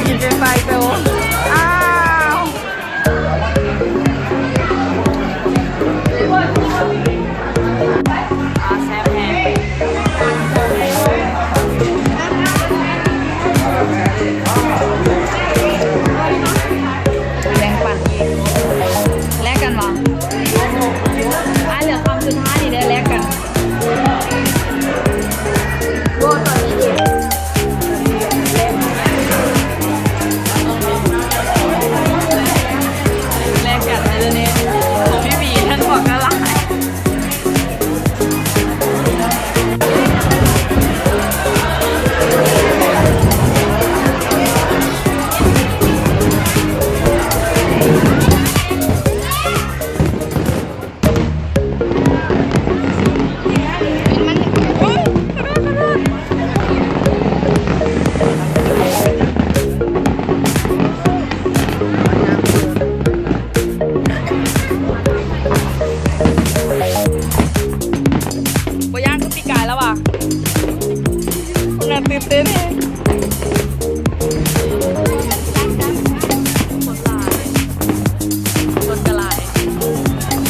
ກິນເປັນໄຟໂຕ. ອ້າວ ອາ ແຊບແຮງ. ແບ່ງປັນອີກ ແລກກັນບໍ່? ອ່າ ເຫຼືອຄຳສຸດທ້າຍນີ້ເດີ ແລກກັນ. ແລກກັນເລີຍເດ້ ຂອງພີ່ບີ ທ່ານບອກກະຫຼາຍ. ບໍ່ຢ້ານຄືປີກາຍແລ້ວຫວາ? ຄົນນັ້ນຕື່ນເຕັ້ນແຮງ. ຄົນຫຼາຍ ຄົນກະຫຼາຍ.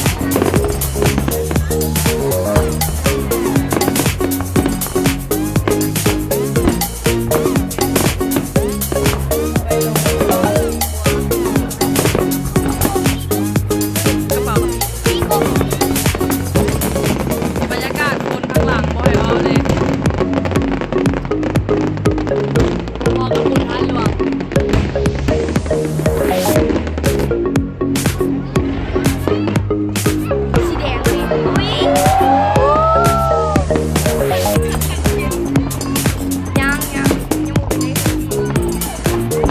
ບັນຍາກາດຄົນທາງຫຼັງບໍ່ໃຫ້ເວົ້າເລີຍ ເໝາະກັບບຸນທາດຫຼວງ. ສີແດງເລີຍ ອຸ້ຍ ຍັງ ຍັງ ຍັງບໍ່ເປັນເດ້.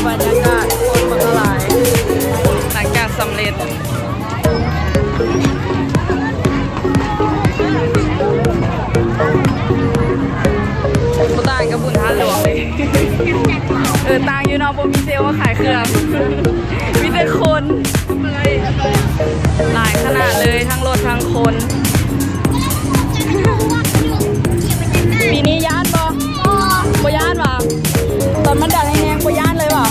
ບັນຍາກາດຄົນບັກຫຼາຍ ຫຼັງຈາກສຳເລັດ ບໍ່ຕ່າງກັບບຸນທາດຫຼວງເລີຍ. ເອີ ຕ່າງຢູ່ເນາະ ບໍ່ມີເຊວມາຂາຍເຄື່ອງ ມີແຕ່ຄົນ. ຫຼາຍຂະໜາດເລີຍ ທັງລົດທັງຄົນ. ປີນີ້ຢ້ານບໍ່? ບໍ່ຢ້ານຫວາ? ຕອນມັນດັນແຮງໆ ບໍ່ຢ້ານເລີຍຫວາ?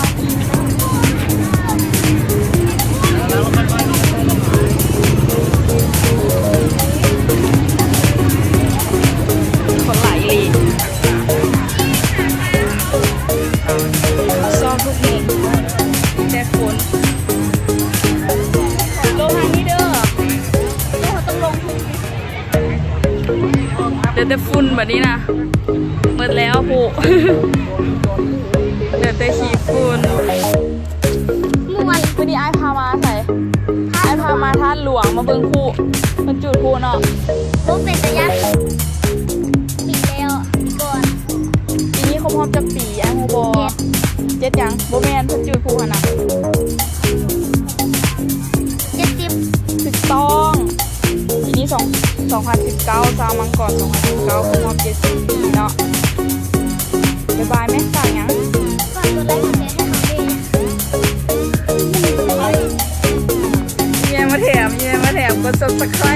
ຄົນຫຼາຍອີ່ຫຼີ. ຊອກລູກນີ້ ມີແຕ່ຄົນ. ລົງທາງນີ້ເດີ ເຮົາຕ້ອງລົງ. ເຫຼືອແຕ່ຝຸ່ນບັດນີ້ນະ ໝົດແລ້ວພຸ ເຫຼືອແຕ່ຂີ້ຝຸ່ນ. ມ່ວນ ມື້ນີ້ອ້າຍພາມາໃສ? ອ້າຍພາມາທາດຫຼວງ ມາເບິ່ງພຸ ເພິ່ນຈູດພຸເນາະ. ບໍ່ເປັນຕາຢ້ານ ປີແລ້ວ ປີກ່ອນ. ປີນີ້ຄົບຮອບຈັກປີ ອ້າຍຮູ້ບໍ່? ເຈັດ ເຈັດຫຍັງ? ບໍ່ແມ່ນ ເພິ່ນຈູດພຸຫັ້ນນະ ເຈັດສິບ ຖືກຕ້ອງ. ປີນີ້ສອງ ສອງພັນສິບເກົ້າ ຊາວມັງກອນ ສອງພັນສິບເກົ້າ ຄົບຮອບເຈັດສິບປີເນາະ. ບາຍບາຍແມ່ ຝາກຫຍັງ? ຝາກກົດໄລກົດແຊໃຫ້ເຮົາເດ້. ແມ່ມາແຖມ ແມ່ມາແຖມ ກົດ Subscribe